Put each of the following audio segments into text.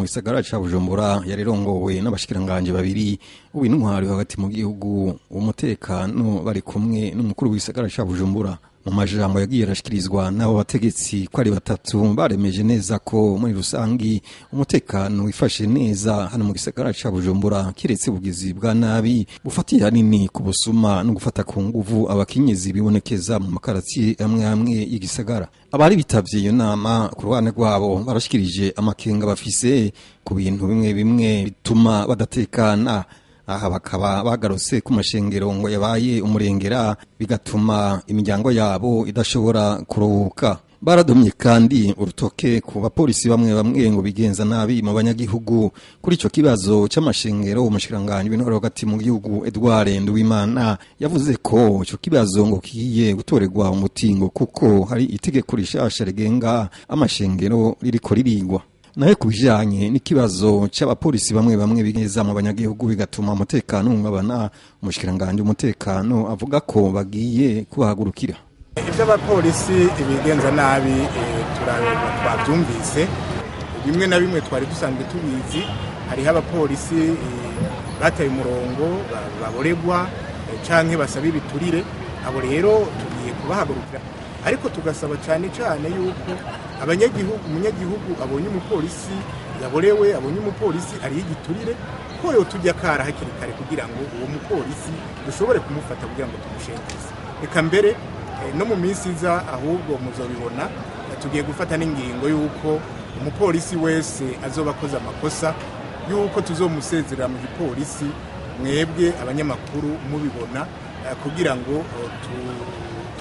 gisagara ca Bujumbura yarirongowe n'abashikiranganje babiri uw'intwari hagati mu gihugu umutekano bari kumwe n'umukuru w'igisagara ca Bujumbura. Mu majambo yagiye arashikirizwa n'abo bategetsi ko ari batatu baremeje neza ko muri rusangi umutekano wifashe neza hano mu gisagara ca Bujumbura, kiretse ubugizi bwa nabi bufatiye hanini ku busuma no gufata ku nguvu abakenyezi bibonekeza mu makaratiye amwe amwe y'igisagara. Abari bitavye iyo nama ku ruhande rwabo barashikirije amakenga bafise ku bintu bimwe bimwe bituma badatekana. Aha bakaba bagarutse ku mashengero ngo yabaye umurengera bigatuma imiryango yabo idashobora kuruhuka. Baradomye kandi urutoke ku bapolisi bamwe bamwe ngo bigenza nabi mu banyagihugu. Kuri ico kibazo c'amashengero, umushikiranganji w'intwaro hagati mu gihugu Edouard Nduwimana yavuze ko ico kibazo ngo kigiye gutorerwa umutingo kuko hari itegeko rishasha rigenga amashengero ririko ririgwa. Naye kubijanye n'ikibazo c'abapolisi bamwe bamwe bigeza mu banyagihugu bigatuma umutekano uhungabana, umushikiranganje umutekano avuga ko bagiye kubahagurukira. Ivyo abapolisi bigenza nabi twavyumvise, bimwe na bimwe twari dusanzwe tubizi. Hariho abapolisi bataye umurongo, baboregwa canke basaba ibiturire. Abo rero tugiye kubahagurukira, ariko tugasaba cane cane yuko abanyagihugu, umunyagihugu abonye umupolisi yaborewe, abonye umupolisi ari igiturire, ko yo tujya kara hakiri kare kugira ngo uwo mupolisi dushobore kumufata kugira ngo tumushengeze. Eka mbere no mu minsi iza ahubwo muzobibona, tugiye gufata n'ingingo yuko umupolisi wese azoba akoze amakosa yuko tuzomusezerera mu gipolisi, mwebwe abanyamakuru mubibona, kugira ngo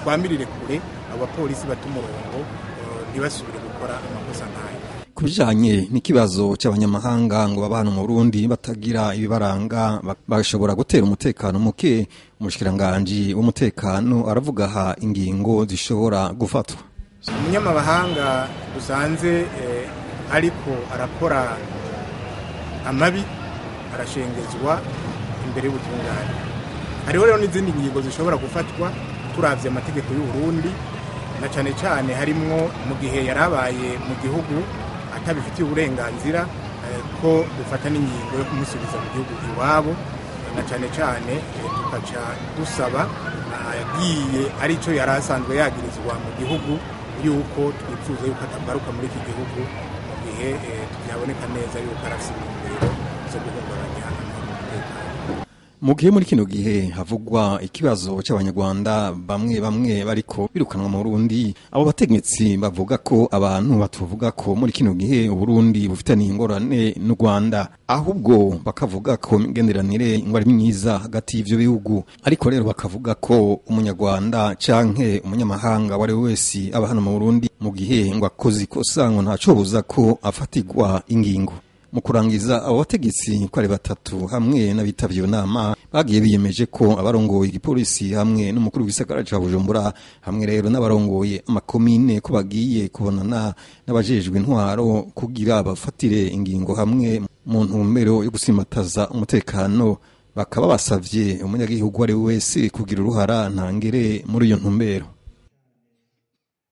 twamirire kure abapolisi batumurongo ntibasubire gukora amakosa nkayo. Kubijanye n'ikibazo c'abanyamahanga ngo babana mu Burundi batagira ibibaranga bashobora gutera umutekano muke, umushikiranganje w'umutekano aravuga aha ingingo zishobora gufatwa. Umunyamahanga dusanze ariko arakora amabi arashengezwa imbere y'ubutungane. Hariho rero n'izindi ngingo zishobora gufatwa turavye amategeko y'u Burundi, na cane cane harimwo mu gihe yarabaye mu gihugu atabifitiye uburenganzira, ko dufata n'ingingo yo kumusubiza mu gihugu iwabo, na cane cane tukaca dusaba agiye arico yarasanzwe yagirizwa mu gihugu yuko twifuza yuko atagaruka muri iki gihugu mu gihe tubyaboneka neza yuko arafise intumbero zo guhungabanya amahoro n'umutekano. Mu gihe muri kino gihe havugwa ikibazo c'abanyarwanda bamwe bamwe bariko birukanwa mu Burundi, abo bategetsi bavuga ko abantu batuvuga ko muri kino gihe Uburundi bufitaniye ingorane n'u Rwanda, ahubwo bakavuga ko imigenderanire ngo ari myiza hagati y'ivyo bihugu. Ariko rero bakavuga ko umunyarwanda canke umunyamahanga wari wese aba hano mu Burundi mu gihe ngo akoze ikosa ngo ntacobuza ko afatirwa ingingo. Mu kurangiza, abo bategetsi ko ari batatu hamwe n'abitavye iyo nama bagiye biyemeje ko abarongoye igipolisi hamwe n'umukuru w'igisagara ca Bujumbura hamwe rero n'abarongoye amakomine ko bagiye kubonana n'abajejwe intwaro kugira bafatire ingingo hamwe mu ntumbero yo gusimataza umutekano. Bakaba basavye umunyagihugu ari wese kugira uruhara ntangere muri iyo ntumbero.